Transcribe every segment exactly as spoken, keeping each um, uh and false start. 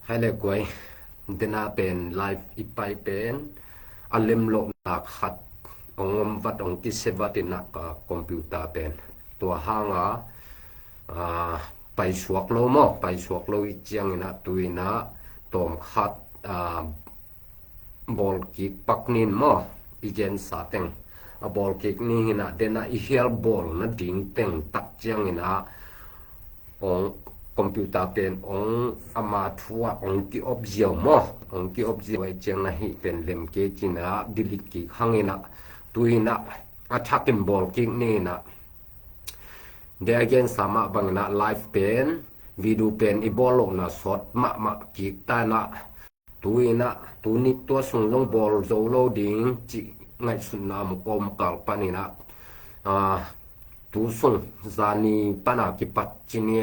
Hai le guai, dena pen live i pai pen a lemlohna khat hong om vat, hong kisia vat inah ka computer pen tua hanga, ah, paisuak lo maw, paisuak lo i ciang inah tu inah tawm khat, ah, bawlkik pak nin maw, i gensa teng a bawlkik ni inah dena i hial bawl nading teng tak ciang inah hong computer pen hong ama thu ah hong ki-op ziau maw, hong ki-op ziau ai ciang na hih pen lem kei ci inah delete kik hang inah tu inah a thakin bawlkik ni inah de a gensa mah bang inah live pen video pen i bawl lohna sawt mahmah kik ta inah tu inah tu ni tua sung zong bawl zo lo ding cih ngaihsutna mu kawmkal pan inah, ah, tu sung zani pana kipat ci ni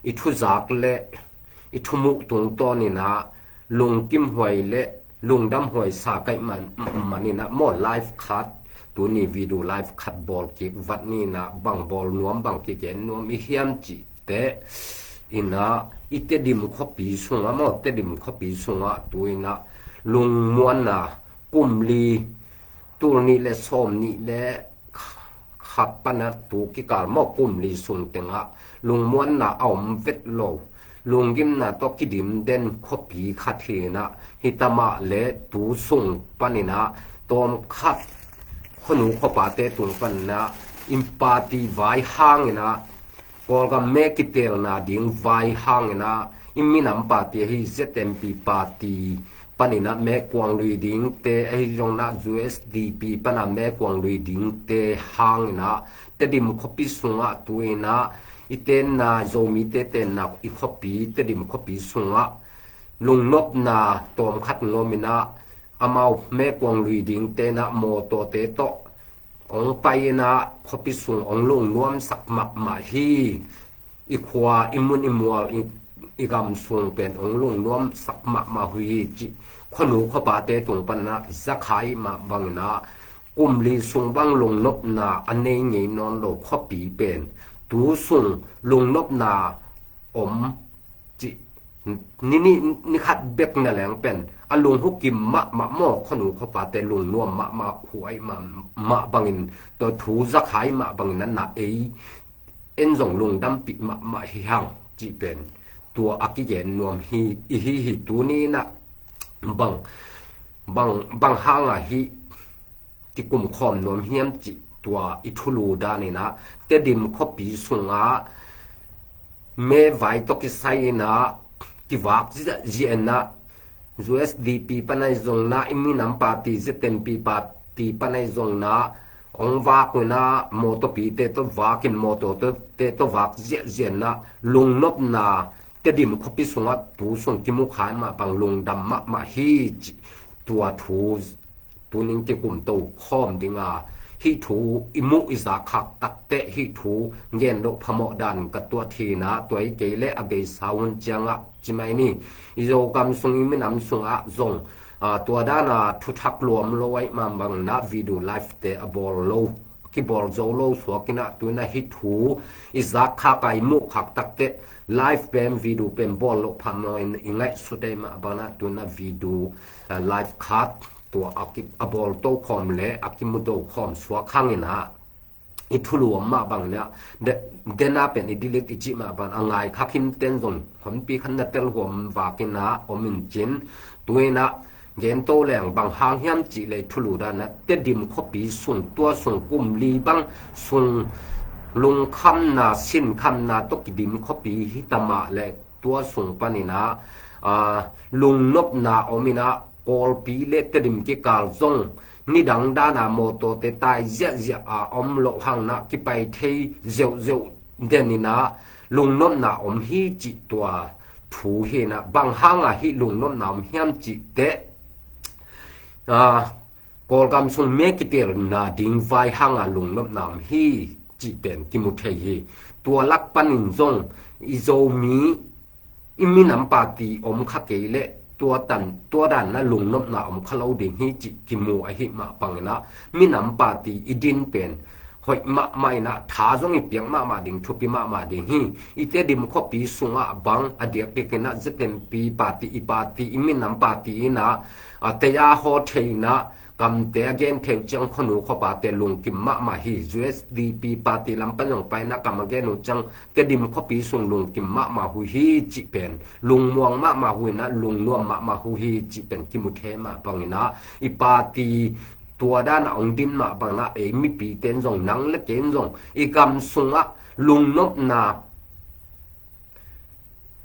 i thuzak le i thumuh tungtawn inah lungkimhuai le lungdamhuai sa kaih man, man inah maw live khat, tuni video live khat bawlkik vat ni inah bang bawl nuam bang kigen nuam i hiam cih teh inah i Tedim khuapi sungah maw, Tedim khuapi sungah tu inah lungmuanna kum li, tul nih le sawm nih le khat pana tu kikal maw kum li sung tengah lungmuanna a om vet lo, lunggimna tawh kidim den khuapi khat hi inah hita mah le tu sung pan inah tawm khat khuanu khuapate tung pan inah in party vai hang inah Kawlgam me kitelna ding vai hang inah i minam party ahi Z M P party pan inah me kuang lui dingte ahi zong inah U S D P pana me kuang lui dingte hang inah Tedim khuapi sungah tu inah i tenna Zomite tenna i khuapi Tedim khuapi sungah lungnopna tawm khat ngawm inah amau me kuang lui dingte inah mawtawte tawh hong pai inah khuapi sung hong lungnuamsak mahmah hi. I khua, i mun, i mual, i, i gam sung pen hong lungnuamsak mahmah hi cih khuanu khuapate tung pan inah zakhai mah bang inah kum li sung bang lungnopna a nei ngei nawn lo khuapi pen tu sung lungnopna om cih ni, ni, ni khat bek na leng pen a lunghukim mahmah maw, khuanu khuapate lungnuam mahmah, huai mahmah bangin tua thu zakhai mah bangin a na ei en zong lungdampih mahmah hi hang cih pen tua a kigen nuam hi, i hi hi. Tuni inah bang, bang, bang hanga hih kikum khawm nuam hiam cih tua i thulu dan inah Tedim khuapi sungah me vai tawh kisai inah kivak ziahziah inah U S D P panai zong inah i minam party Z M P party panai zong inah hong vak uh inah mawtawpite tawh vak in mawtawte tawh vak ziahziah inah lungnopna Tedim khuapi sungah tu sung kimukhai mah bang lungdam mahmah hi cih tua thu tuning kikum to khawm dinga hih thu i muh i zak khak takteh hih thu gen loh phamawh dan ka tuat hi inah tua hi kei leh a beisa hun ciangah ci mai ni. I Zogam sung i minam sungah zong, ah, tua dana thuthak luam lo aih mah bang inah video live te a bawl lo, kibawl zo lo suak inah tu inah hih thu i zak khak a i muh khak takteh live pen video pen bawl loh phamawh in i ngaihsut aih mah bang inah tu inah video, ah, live khat tua a ki, a bawl to khawm le a kimu to khawm suak hang inah i thulu om mah bang inah de, dena pen i delete i cih mah bang a ngai kha khin ten zong honpi khan na tel huam vak inah om in cin tu inah gen to leng bang hang hiam cih le i thulu dan inah Tedim khuapi sung tua sung kum li bang sung lungkhamna sinkhamna tawh kidim khuapi hita mah le tua sung pan inah, ah, lungnopna om inah Kawlpi le Tedim kikal zong nidang dana mawtawte tai ziahziah a om loh hang inah kipai thei zeuhzeuh den inah lungnopna om hi cih tua thu hi inah bang hanga hih lungnopna om hiam cih teh, ah, Kawlgam sung me kitelna ding vai hanga lungnopna om hi cih pen kimu thei hi. Tua lak panin zong i Zomi i minam party om kha kei leh tua tan, tua dan inah lungnopna om kha lo ding hi cih kimu ahi mah bang inah minam party i din pen hoih mahmah inah, tha zong i piak mahmah ding, thupi mahmah ding hi. I Tedim khuapi sungah bang a diakdiak inah ZNP party, i party, i minam party inah, a teya haw thei inah, kamte a gen thei uh ciang khuanu khuapate lungkim mahmah hi. USDP party lam pan zong pai inah kam a gen uh ciang Tedim khuapi sung lungkim mahmah uh hi cih pen, lungmuang mahmah uh inah, lungnuam mahmah uh hi cih pen kimu thei mah bang inah, i party tua dan a ong din mah bang inah, ei mipi ten zong, nang le kei in zong i gam sungah lungnopna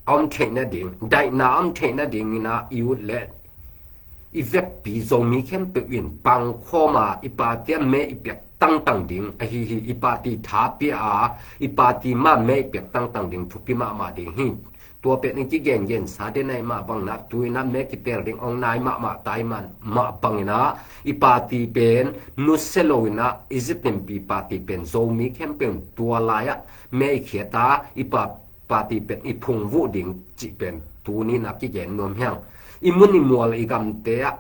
a om theih nading, daihna a om theih nading inah, i ut le i vekpi Zomi khempeuh in pangkhawm a, i party a me i piak tangtang ding ahi hi. I party tha pia a, i party mah me i piak tangtang ding, thupi mahmah ding hi. Tua pen i kigengen sa den ahi mah bang inah, tu inah me kitel ding ong nai mahmah tai mah, mah bang inah, i party pen nusia lo inah, i ZNP party pen Zomi khempeuh in tua lai-ah me i khiat a, i pa party pen i phungvuh ding cih pen tuni inah kigen nuam hi hang. I mun i mual, i gamte ah,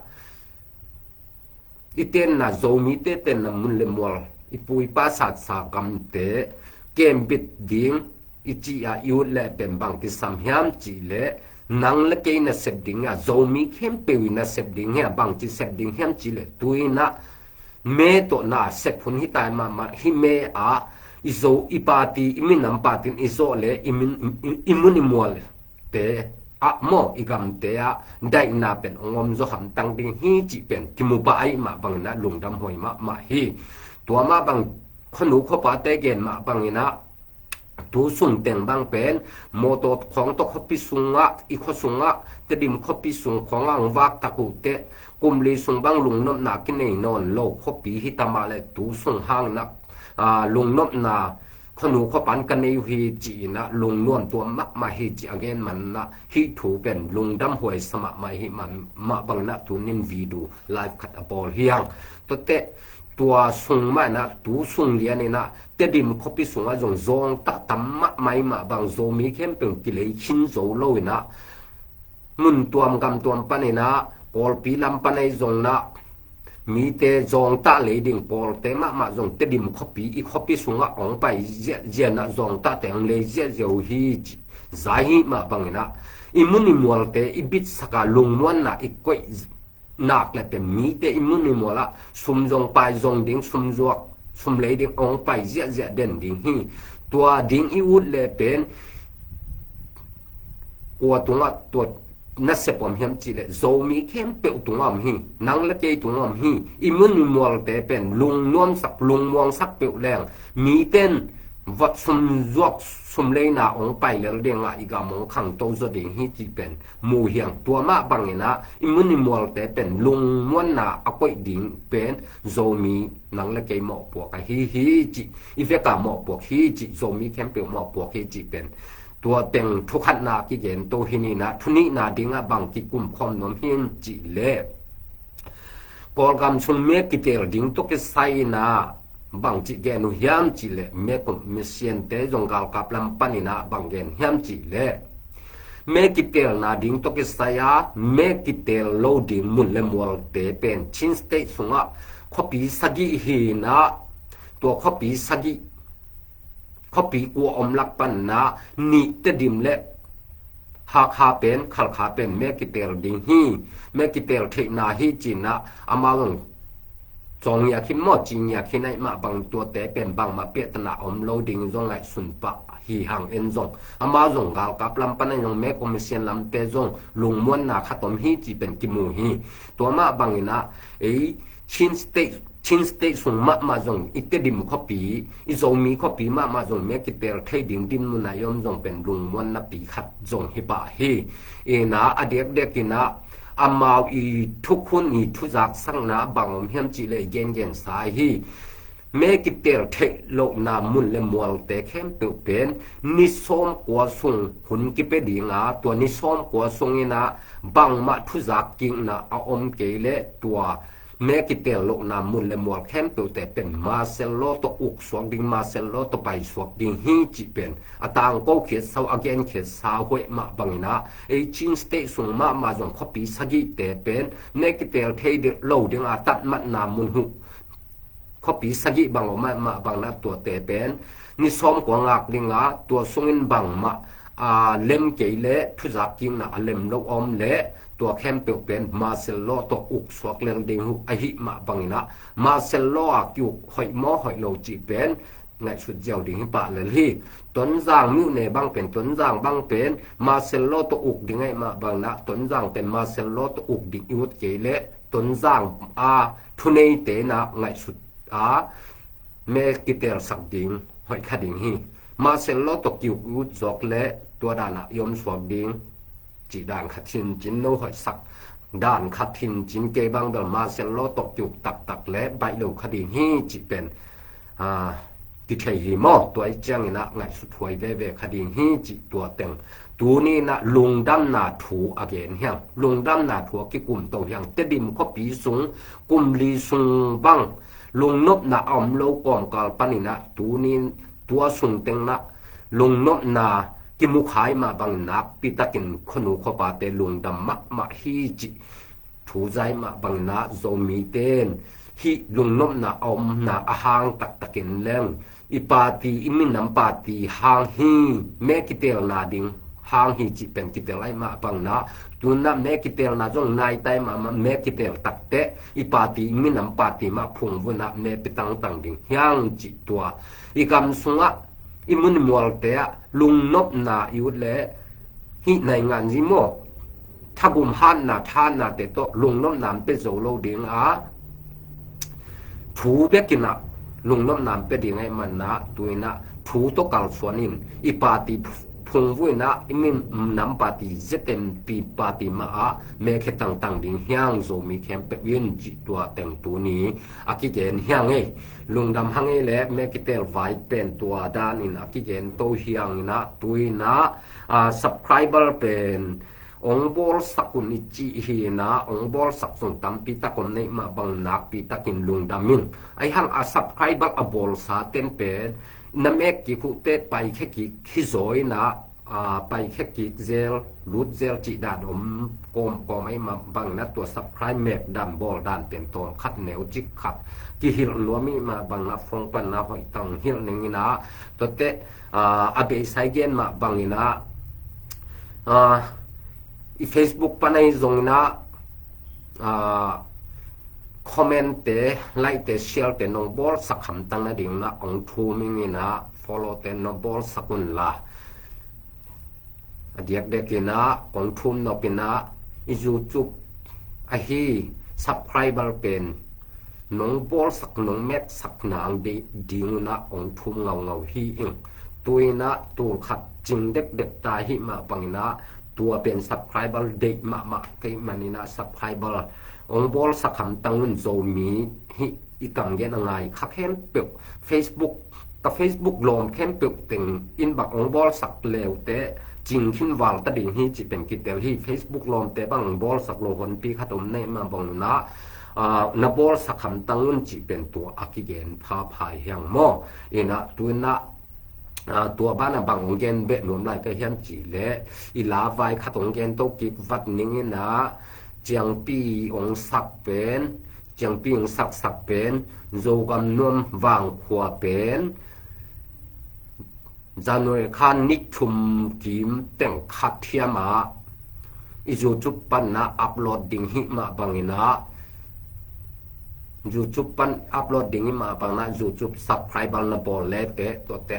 i tenna, Zomite tenna mun le mual, i pu i pa satsa gamte kembit ding i cih a, i ut le pen bangci sam hiam cih le, nang le kei nasep ding a, Zomi khempeuh i nasep ding hi a, bangci sep ding hiam cih le, tu inah me tawh nasep hun hi tai mahmah hi. Me ah i zo, i party, i minam party in i zawh le, i min, i, i mun i mualte ah maw, i gamte ah daihna pen ong om zaw hamtang ding hi cih pen kimu pah ahi mah bang inah lungdam huai mahmah hi. Tua mah bang khuanu khuapate gen mah bang inah, tu sung teng bang pen mawtaw khawng tawh khuapi sungah, i khua sungah, Tedim khuapi sung khawngah ong vak tak uh teh, kum li sung bang lungnopna kinei nawn lo khuapi hi ta mah le, tu sung hang inah, a, lungnopna khuanu khuapan ka nei uh hi ci inah, lungnuam tuam mahmah hi cih a gen man inah, hih thu pen lungdam huai sa mahmah hi. Mah, mah bang inah tuni in video live khat a bawl hi hang. Tuate tua sung mah inah, tu sung lian inah, Tedim khuapi sungah zong zawngtah tam mahmah ahi mah bang, Zomi khempeuh kilei khin zo lo inah, mun tuam gam tuam pan inah, Kawlpi lam pan ahi zong inah, mite zawngtah lei ding, Kawlte mahmah zong Tedim khuapi, i khuapi sungah ong pai ziahziah inah, zawngtahte ong lei ziahziah uh hi cih zai hi mah bang inah, i mun i mualte i bitsak a, lungmuanna i koih nak le pen mite i mun i mual ah sum zong pai zong ding, sum zuak, sum lei ding ong pai ziahziah den ding hi. Tua ding i ut le pen kua tungah tua nasep om hiam cih le, Zomi khempeuh tungah om hi. Nang le kei tungah om hi. I mun i mualte pen lungnuamsak, lungmuangsak peuh leng, mite in va sum zuak, sum leina ong pai lel ding a, i gam ong khangto zaw ding hi cih pen mu hi hang. Tua mah bang inah, i mun i mualte pen lungmuanna a koih ding pen Zomi nang le kei mawhpuak ahi hi cih, i vek a mawhpuak hi cih, Zomi khempeuh mawhpuak hi cih pen tua teng thu khatna kigen to hi inah, thu nihna ding ah bang kikum khawm nuam hiam cih le, Kawlgam sung me kitel ding tawh kisai inah bangci gen uh hiam cih le, me kum misiante zong galkap lam pan inah bang gen hiam cih le, me kitelna ding tawh kisai a, me kitel lo ding mun le mualte pen Chin State sungah khuapi sagih hi inah, tua khuapi sagih, khuapi kua om lak pan inah, nih Tedim le Hakha pen, Khalkha pen me kitel ding hi, me kitel theihna hi ci inah, amau zong cawngiak khin maw, cingiak khin ahi mah bang, tuate pen bangmah piahtana om lo ding zong ngaihsun pah hi hang. En zong, amau zong galkap lam pan ahi zong, me commission lamte zong lungmuanna khat om hi cih pen kimu hi. Tua mah bang inah, ei Chin State, Chin State sung mahmah zong, i Tedim khuapi, i Zomi khuapi mahmah zong me kitel thei ding dinmun ah i om zong pen lungmuannapi khat zong hi pah hi. Inah a diakdiak inah, amau i thukhun, i thuzaksakna bang om hiam cih le, i gengen sa hi. Me kitel theih lohna mun le mualte khempeuh pen ni sawmkua sung hun kipia ding a, tua ni sawmkua sung inah bangmah thuzak kikna a om kei le, tua me kitel lohna mun le mual khempeuhte pen martial law tawh uk suak ding, martial law tawh pai suak ding hi cih pen a tangko khiat sa uh, a gen khiat sa uh ahi mah bang inah, ei Chin State sung mahmah zong khuapi sagihte pen me kitel thei lo ding a tatmatna mun uh khuapi sagih bang om mah bangin ah tuate pen ni sawm kua ngak ding a, tua sungin bangmah a lem kei leh thuzak kikna a lem lo om leh tua khempeuh pen martial law tawh uk suak lel ding uh ahih mah bangin ah martial law a ki-uk hoih maw hoih lo cih pen ngaihsut ziau ding hi pah lel hi. Tonzang myone bang pen, Tonzang bang pen martial law tawh uk ding ahih mah bangin ah Tonzang pen martial law tawh uk ding i ut kei leh Tonzang a thuneite in ah ngaihsut a me kitelsak ding hoih kha ding hi. Martial law tawh ki-uk i ut zawk leh tua dan ah i om suak ding cih dan khat hi in cin, no hoihsak dan khat hi in cin, kei bang bel martial law tawh ki-uk taktak leh baih lo kha ding hi cih pen a kithei hi maw. Tua ahih ciangin ah ngaihsut huai veve kha ding hi cih tua teng tuni in ah lungdamna thu a gen hi hang. Lungdamna thu a kikum to hi hang. Tedim khuapi sung kum li sung bang lungnopna a om lo kawmkal panin ah tuni in tua sung teng in ah lungnopna kimu kha ahih mah bangin nakpi takin khuanu khuapate lungdam mahmah hi cih thu za ahih mah bangin ah Zomite in hih lungnopna a omna a hang taktakin leng i party, i minam party hang hi, me kitelna ding hang hi cih pen kitel ahih mah bangin ah tu in ah me kitelna zong nai ta ahih mah, me kitel tak teh i party, i minam party mah phungvuh in ah me pia tangtang ding hi hang cih tua. I gam sungah, i mun i mualte ah lungnopna i ut leh hih naingan zi maw, thagum hatna, thahatnate tawh lungnopna hong pia zo lo ding a, thu bekin ah lungnopna hong pia ding ahih manin ah tu in ah thu tawh kalsuan in i party phungvuh in ah i minam party Z M P party mah ah me khia tangtang ding hi hang, Zomi khempeuh in cih tua teng tuni a kigen hi hang ei. Lungdam hang ei leh me kitel vai pen tua danin a kigen to hi hangin ah tu in ah a, subscriber pen hong bawlsak un i cih hi in ah, hong bawlsak zong tampi tak om na hih mah bangin nakpi takin lungdam ing. Ahih hang a subscriber a bawlsa ten pen na mek kik uh teh paikhia kik hi zaw in ah, a, paikhia kik zel, lut zel cih dan om kawmkawm ahih mah bangin ah tua subscribe mek dan bawl dan pen tawm khat neu cik khat kihilh nuam ahih mah bangin ah phone pan in ah hoih tang hilh ning in ah, tuate a, a beisa i gen mah bangin ah, a, i Facebook pan ahi zongin ah, a, comment-te, like-te, share-te nong bawlsak hamtang nadingin ah hong thum ing in ah, follow-te nong bawlsak un la. A diakdiakin ah hong thum nop in ah, i YouTube ahi subscriber pen nong bawlsak, nong metsak nang ding un ah hong thum ngaungau hi ing. Tu in ah tul khat cing dekdek ta ahih mah bangin ah tua pen subscriber deih mahmah ka hih manin ah subscriber hong bawlsak hamtang un. Zomi hih i kam gen a ngai kha khempeuh, Facebook, ka Facebook lawm khempeuh teng in bang hong bawlsak le uh teh cing khin val ta ding hi cih pen kitel hi. Facebook lawmte bang hong bawlsak lo honpi khat om na hih mah bangin ah, a, na bawlsak hamtang un cih pen tua a kigen phapha hi hang maw. In ah tu in ah, a, tua banah bang hong gen beh nuam lai ka hiam cih leh i la vai khat hong gen to kik vat ning in ah, ciangpi hong sak pen, ciangpi hong saksak pen, Zogam nuam Vangkhua pen January kha ni thum kim teng khat hiam ah i YouTube pan ah upload ding hih mah bangin ah, YouTube pan upload ding hih mah bangin ah YouTube subscriber na bawl le teh tuate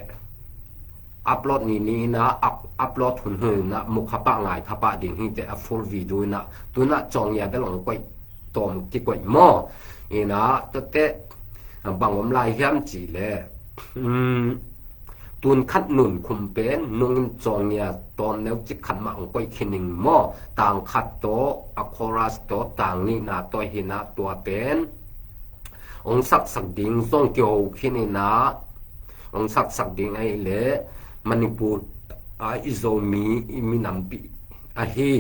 upload ni ni in ah, up-, upload hunhun in ah mu kha pah ngai kha pah ding hi teh a full video in ah. Tu in ah Cawngia bel hong koih tawm kikoih maw. In ah tuate bang om lai hiam cih leh, um, tun khat nunkhum pen nungin Cawngia tawm neu cik khat mah hong koih khin ing maw. Tang khat tawh, a chorus tawh, tang nihna tawh hi in ah tua pen hong saksak ding zong kiho khin in ah, hong saksak ding ahih leh Manipur a i Zomi i minampi ahi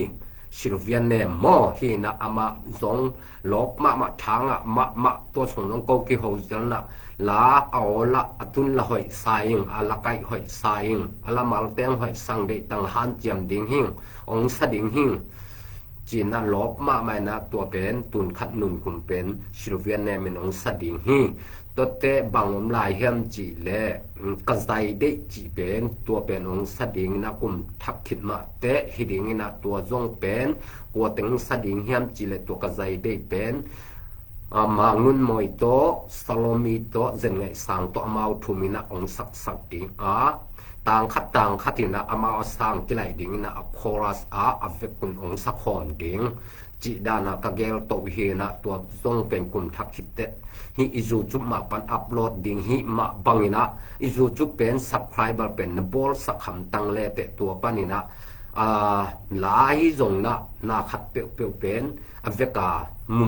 Sylvia Nem maw, hi in ah amah zong lawp mahmah, tha ngah mahmah, tua sung zong ko kiho zel in ah la a awl ah a tun la hoih sa ing, a la kaih hoih sa ing, a la malteng hoih sang deih tang hanciam ding hi ing, hong sa ding hi ing. ci-in ah lawp mahmah in ah tua pen tun khat nunkhum pen Sylvia Name in hong sa ding hi. Tuate bang om lai hiam cih leh, um, Ka Zai Deih cih pen tua pen hong sa ding in ah kum thak khit mah teh hi ding in ah tua zong pen kua teng sa ding hiam cih leh tua Ka Zai Deih pen, ah, Ma Ngun Mawi tawh, Salomi tawh, Zen Ngaih Sang tawh amau thum in ah hong saksak ding a, tang khat tang khat in ah amau a sang kilaih ding in ah a chorus ah a vekun hong sakhawm ding cih dan ah ka gel to hi in ah tua zong pen kum thak khit teh hih i YouTube mah pan upload ding hi mah bang in ah i YouTube pen subscriber pen na bawlsak hamtang le teh tua pan in ah, ah, lai zong na, na khat peuhpeuh pen a vek a mu,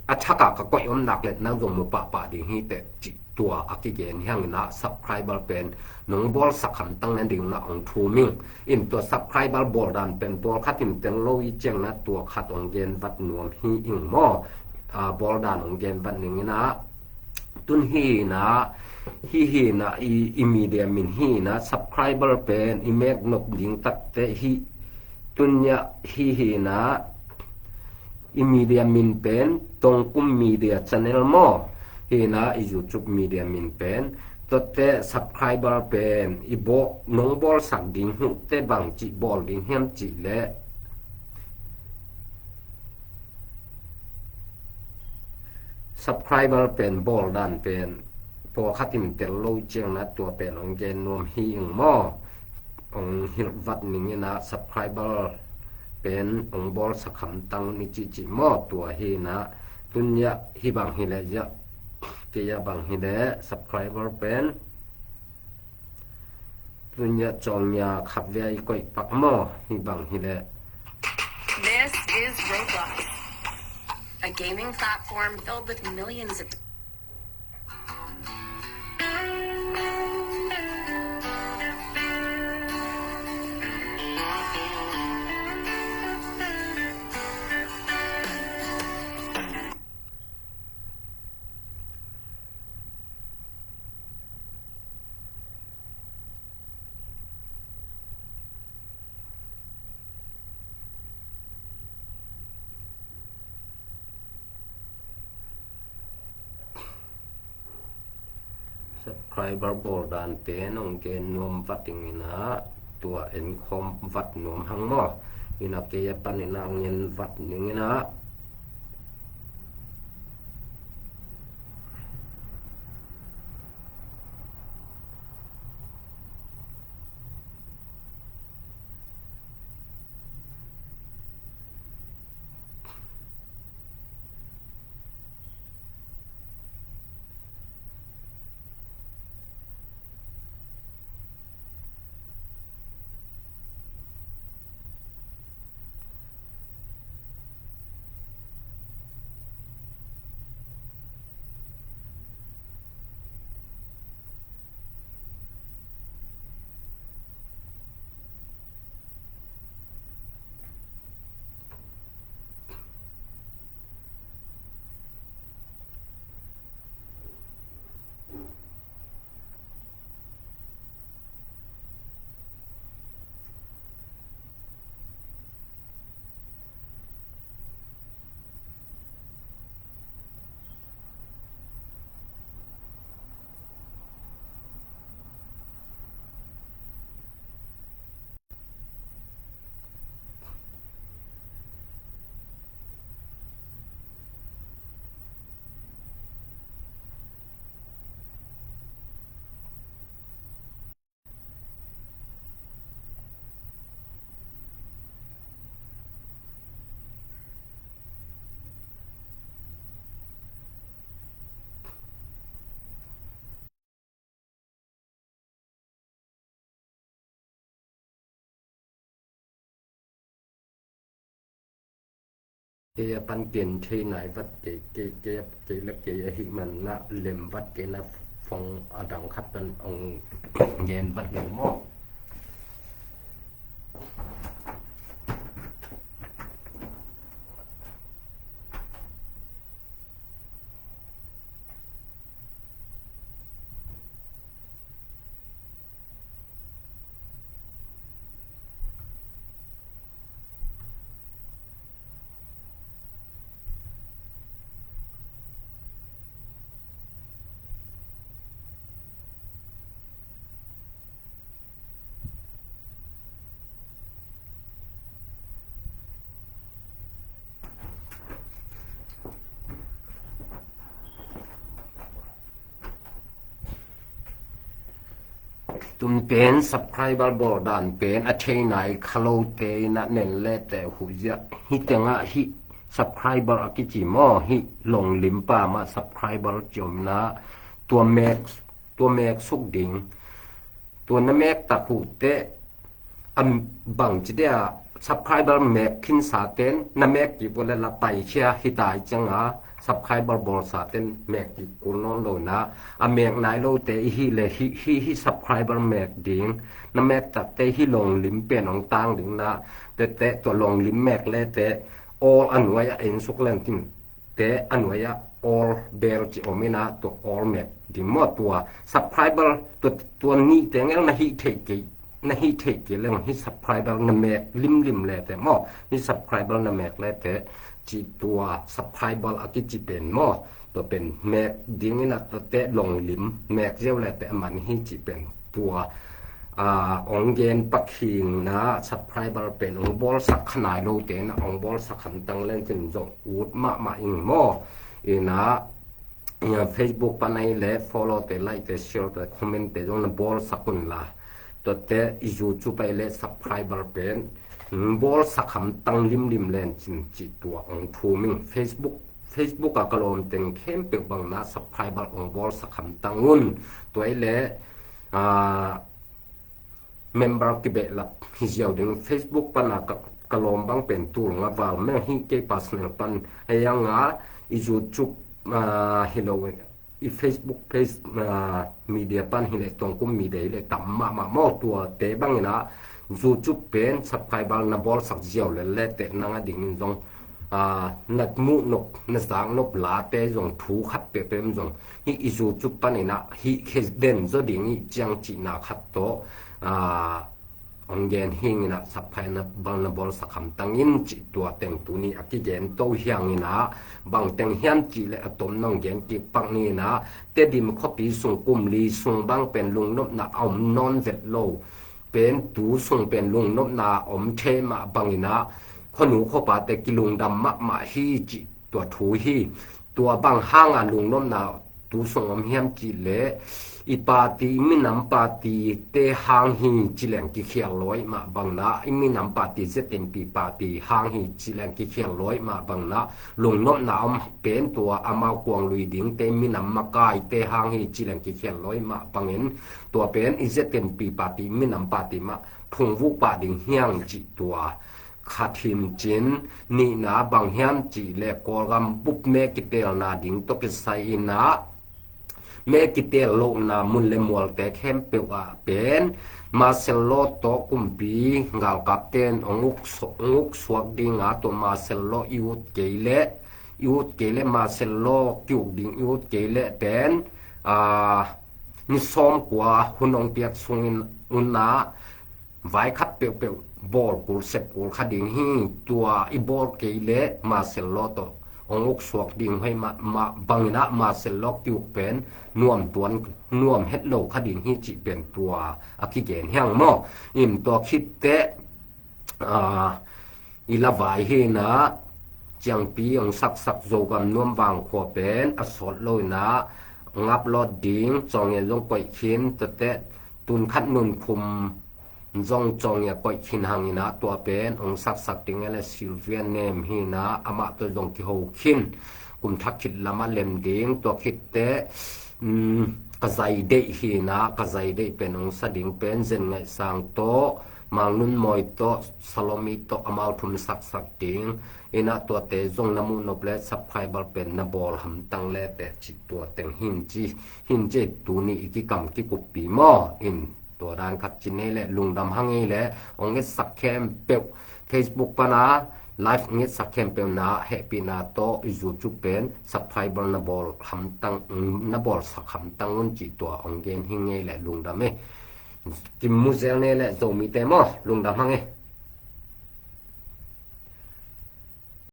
a thak a ka koih om nak leh nang zong mu pahpah ding hi teh cih tua a kigen hi hang in ah subscriber pen nong bawlsak hamtang na ding in ah hong thum ing. In tua subscriber bawl dan pen pawlkhat in tel lo i ciang in ah tua khat hong gen vat nuam hi ing maw. Ah, bawl dan hong gen vat ning in ah tun hi in ah, hi hi in ah i, i media min hi in ah subscriber pen i mek nop ding takte hi. Tun in ah hi hi in ah i media min pen Tongkum Media Channel maw. Hi in ah i YouTube media min pen. Tuate subscriber pen i bawl, nong bawlsak ding huh teh bang cih bawl ding hiam cih leh subscriber pen bawl dan pen pawlkhat in tel lo ciang in ah tua pen hong gen nuam hi ing maw. Hong hilh vat ning in ah subscriber pen hong bawlsak hamtang ni cihcih maw tua hi in ah tun in ah hi bang hi leh, kei a bang hi leh subscriber pen tun in ah cawng in ah khat vei a i koih pak maw hi bang hi leh. This is Roblox, a gaming platform filled with millions of Subscriber bawl dan pen hong gen nuam vat ning in ah tua en khawm vat nuam hang maw. In ah kei a pan in ah hong en vat ning in ah. Kei a pan ken thei nai vat kei, kei, kei, kei la kei ahih man na lem vat kei na, phone a dang khat pan hong gen vat lo maw. Tun pen subscriber bawl dan pen a thei nai kha lote in a nen le te huih ziah hi tengah hih subscriber a kici maw, hih longlim pa mah subscriber ci om in a, tua mek, tua mek suk ding. Tua na mek tak uh teh a bangci dia subscriber mek khinsa ten na mek kik uh le la paikhia hi tai cianga, subscriber bawlsa ten mek kik kul nawn lo in a, a mek nai lote i hih le hih, hih, hih subscriber mek ding. Na mek takte hih longlim pen hong tang ding in a, tete tua longlim mek le te all a nuai ah en suk leng tin te a nuai ah all bel ci om in a, tua all mek ding maw. Tua subscriber tua, tua nih teng el na hih theih kei, na hih theih kei leng hih subscriber na mek limlim le te maw, hih subscriber na mek le te ci tua subscriber a kici pen maw. Tua pen mek ding in a, tua te longlim mek ziau le te a man hi ci pen tua, a, hong gen pak hi in a, subscriber pen hong bawlsak kha nai lote in a hong bawlsak hamtang leng cin zong ut mahmah ing maw. In a, Facebook pan ahi le follow te, like te, share te, comment te zong na bawlsak un la. Tuate i YouTube ahi le subscriber pen, mm, bawlsak hamtang limlim leng cin ci tua hong thum ing. Facebook, Facebook a ka lawm teng khempeuh bang in a subscriber hong bawlsak hamtang un. Tua ahi le, a, member kibehlap hi ziau ding. Facebook pan a ka, ka lawm bang pen tul nga val meng hi kei personal pan. Hei ang a i YouTube, a, hi lo, i Facebook page, a, media pan hi le, tuang kum media hi le tam mahmah maw. Tuate bang in a YouTube pen subscriber na bawlsak ziau le le te nang a ding in zong, a, na muh nop, na zak nop late zong thu khat peuhpeuh zong hih i YouTube pan in a hih khe den zaw ding i ciang cihna khat tawh, a, hong gen hi ing in a, subscriber bang na bawlsak hamtang in ci tua teng tuni a kigen to hi ing in a, bang teng hiam cih le a tom nong gen kik pak ni in a, Tedim khuapi sung kum li sung bang pen lungnopna a om nawn vet lo. Pen tu sung pen lungnopna a om thei mah bang in a, khuanu khuapate kilungdam mahmah hi cih tua thu hi. Tua bang hang a lungnopna tu sung om hiam cih le, i party, i minam party te hang hi ci leng kikhial lawi mah bang in a, i minam party, ZNP party hang hi ci leng kikhial lawi mah bang in a, lungnopna om pen tua amau kuang lui ding te, minam makai te hang hi ci leng kikhial lawi mah bang in, tua pen i ZNP party, minam party mah phungvuh pah ding hi ing cih tua khat hi in cin, nihna bang hiam cih le Kawlgam bup me kitelna ding tawh kisai in a, me kitel lohna mun le mualte khempeuh ah pen martial law tawh kumpi galkapte in hong uk su-, hong uk suak ding a, tua martial law i ut kei le, i ut kei le martial law ki uk ding i ut kei le pen, a, ni sawm kua hun hong piak sung in un a, vai khat peuhpeuh bawl kul sep kul kha ding hi. Tua i bawl kei le martial law tawh hong uk suak ding hoih mah, mah bang in a, martial law ki uk pen nuam tuan, nuam het lo kha ding hi cih pen tua a kigen hi ing maw. In tua khit teh, a, i la vai hi in a, ciangpi hong saksak Zogam Nuam Vang khua pen a sawt lo in a, ngap lawt ding, cawng e zong koih khin, tuate tun khat nun khum zong cawng e koih khin hang in a, tua pen hong saksak ding e le Sylvia Nem hi in a, amah tawh zong kiho khin, kum thak khit lam a lem ding. Tua khit teh, um, ka zai deih hi in a, ka zai deih pen hong sa ding pen Zen Ngaih Sang tawh, Mang Nun Mawi tawh, Salomi tawh amau thum saksak ding. In a tuate zong na muh nop le subscriber pen na bawl hamtang le te cih tua teng hi in ci, hi in ci tuni i kikam kikuppi maw. In tua dan khat ci nei le lungdam hang ei le, hong etsak khempeuh Facebook pan a live hong etsak khempeuh na hehpihna tawh i YouTube pen subscriber na bawl hamtang, na bawlsak hamtang un cih tua hong gen hi ing ei le lungdam e. Kimu zel nei le Zomite maw, lungdam hang e.